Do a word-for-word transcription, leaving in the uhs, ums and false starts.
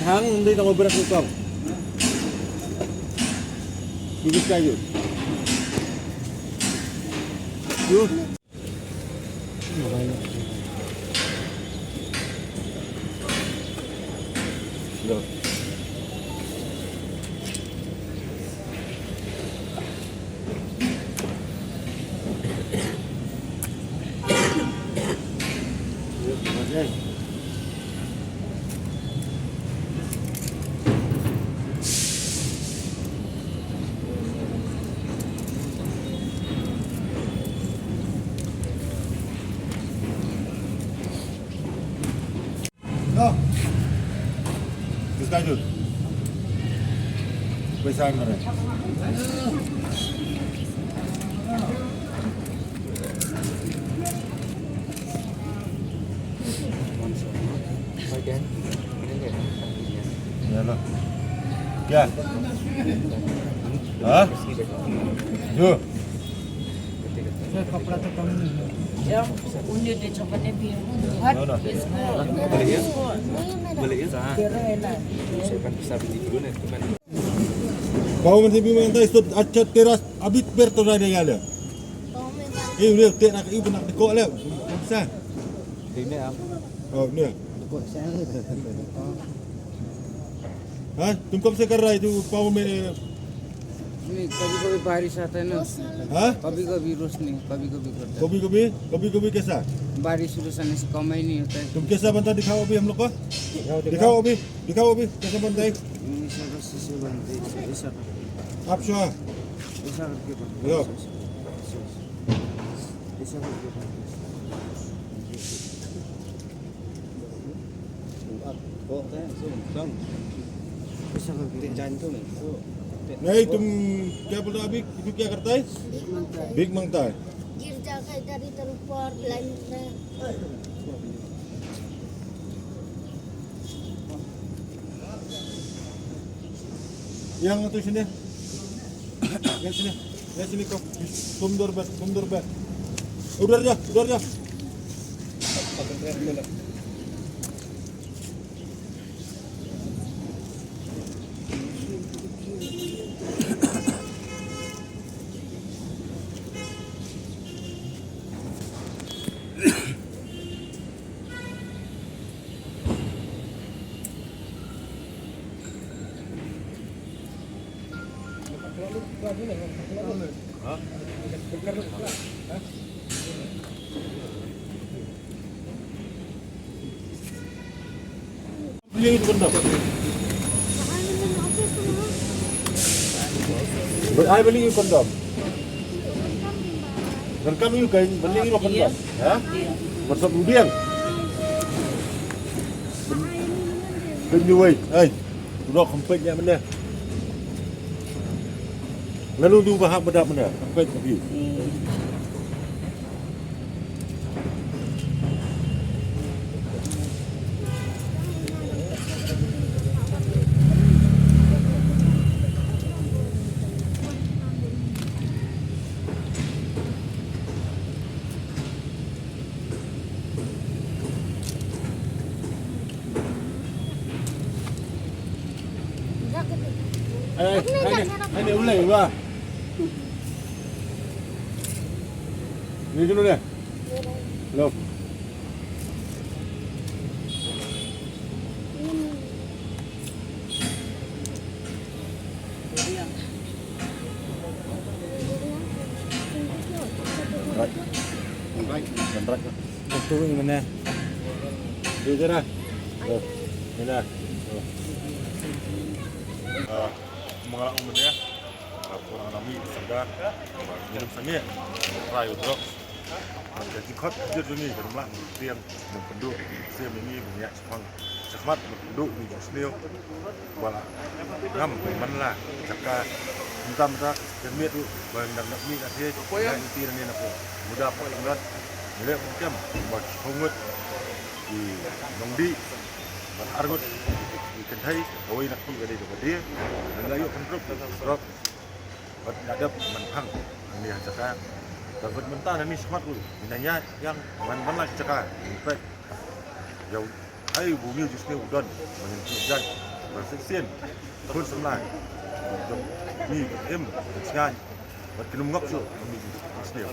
Hang, hindi na obra ko kam. Ibig kayo. Yo. Yo. No. Kiska jut? Paisa ang kare. Ya lo. Ya. Ha? Yo. What is called? Pawan, masi bim mangtai, so acha teras abit ber to rai de gale. Eh, udah tek nak ibu nak dekok le. Bisa. Oh, ni. हाँ, तुम कब से कर रहा है तू पाँव में? नहीं, कभी कभी बारिश आता है ना। हाँ? कभी कभी रोशनी, कभी कभी करता है। कभी कभी, कभी कभी कैसा? बारिश उरिश आने से कम ही नहीं होता है। तुम कैसा बनता दिखाओ अभी हम लोग को। दिखाओ अभी, दिखाओ अभी कैसा बनता है। ऐसा रस्सी से बनते हैं, ऐसा, ऐसा। आप शो। ऐसा करके बनते हैं, लो। ऐसा, ऐसा, ऐसा। ऐसा करके बनते हैं। नहीं, तुम क्या बोल रहे हो अभी? तू क्या करता है? भीख मांगता है। भीख मांगता है। गिरजा का इधर इधर ऊपर लाइन में। Yang tu sini. Yang sini. Yang sini kau. Tum dur bet, tum dur bet. Udah aja, udah aja. Beli itu kondom. Ai beli itu kondom. Rekam ini kan beli itu kondom. Ha? Bersama Udiang. Beli wei. Ai. Udah kempit ya mana? Lalu tu bahak bedak mana? Kempit lagi. Ai, ai, ai, ai, ulai, ulai. Ni dulu deh. Belum. Right. Right. Right. Itu gimana? Itu dah. Tuh. Ini dah. Tuh. Ah, mengalak umur ya. Ko nang mih sangka ba ngi nym sangeh rai u drok. Bad ka jingkhot jingkit jong ngi ka nym lah ban tieng ban pynduh siem ïa ngi ban ïaid shakhmat shakhmat ban pynduh ïa ngi jingsniew ba la ngam man la jaka mynta mynta ka miet ruh ba ngi dang nang mih na thied ïa ngi ti na ne na pung. Muda pat ngi leh ban kem ba ki khongngut ki nongdih bad arngut ki kynthei kawei na ki ka dei kaba dei. Ngi la ïoh pynrop drok. Bad nga dep man phang hangne ha jaka. Bad mynta nangne shakhmat ruh ngi nang ïaid ïa man man la jaka. Ngi peit ïa u ai u bym ïoh jingsniew u don ba ngin pynjah. Shisien khun samla jong ngi im sngewbha bad kin ym ngop shuh ïa ngi ki sniew.